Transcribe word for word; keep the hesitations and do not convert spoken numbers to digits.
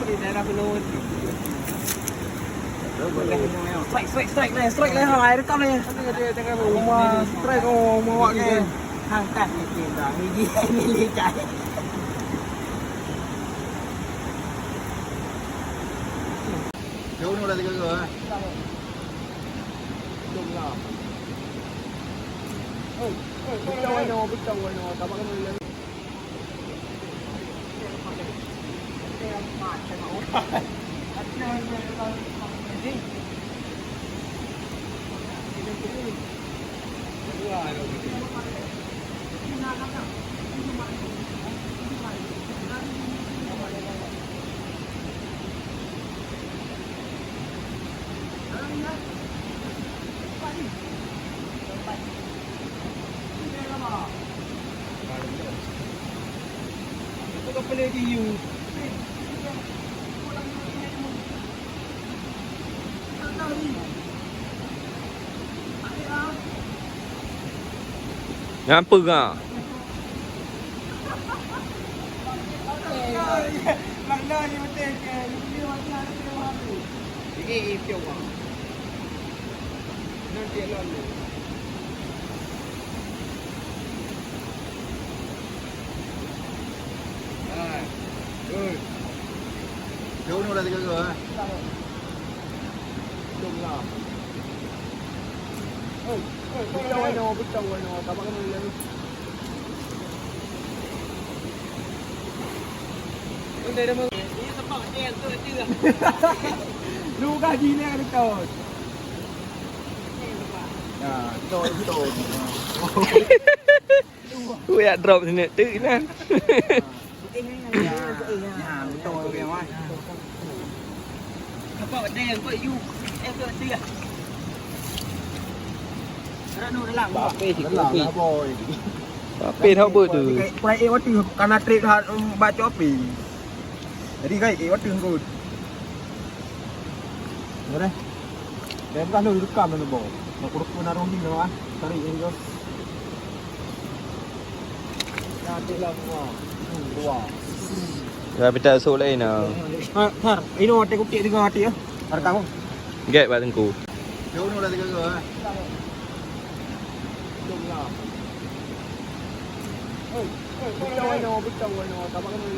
Daerah Pulo. Strike, strike, strike, leh, strike, leh, ha, rekam, leh. Uma, strike, oh, uma awak, kan. Hang tak mikir dah, ini dia, ini dia. Jauh ni dah tiga ke, eh? Jom lah. Oh, oh, betul, oh, betul, oh, tak apa, kan. Nyan peugah. Jauh ni udah tiga ke, eh? Jom lah. Oh, oh, oh, oh, oh, oh, oh, oh, oh, oh, oh. Lu gaji ni ada tahun. Ya, betul, betul. Weh, drop sini tu kan. Ya, ya, betul, okey, Wan. Apa ada yang kau you? Eh, kau dia. Rano dalam. Apa sih? Dalam lah, boy. Apa tau buat tu? Kurai eh, waktu kana trip dah, em, baca api. Jadi, guys, eh, waktu kot. Boleh. Dah bukan lu rekam dulu, boy. Nak kuruk pun arung ni, ah. Tarik ni, guys. Dah pita esok lain lah. Ha, Sar, ini otak kutik dengan hati ya. Rekam. Gek bak tengku. Jauh ni udah tiga ke, eh? Jom lah. Oh, oh, oh, oh. Betul, betul, betul.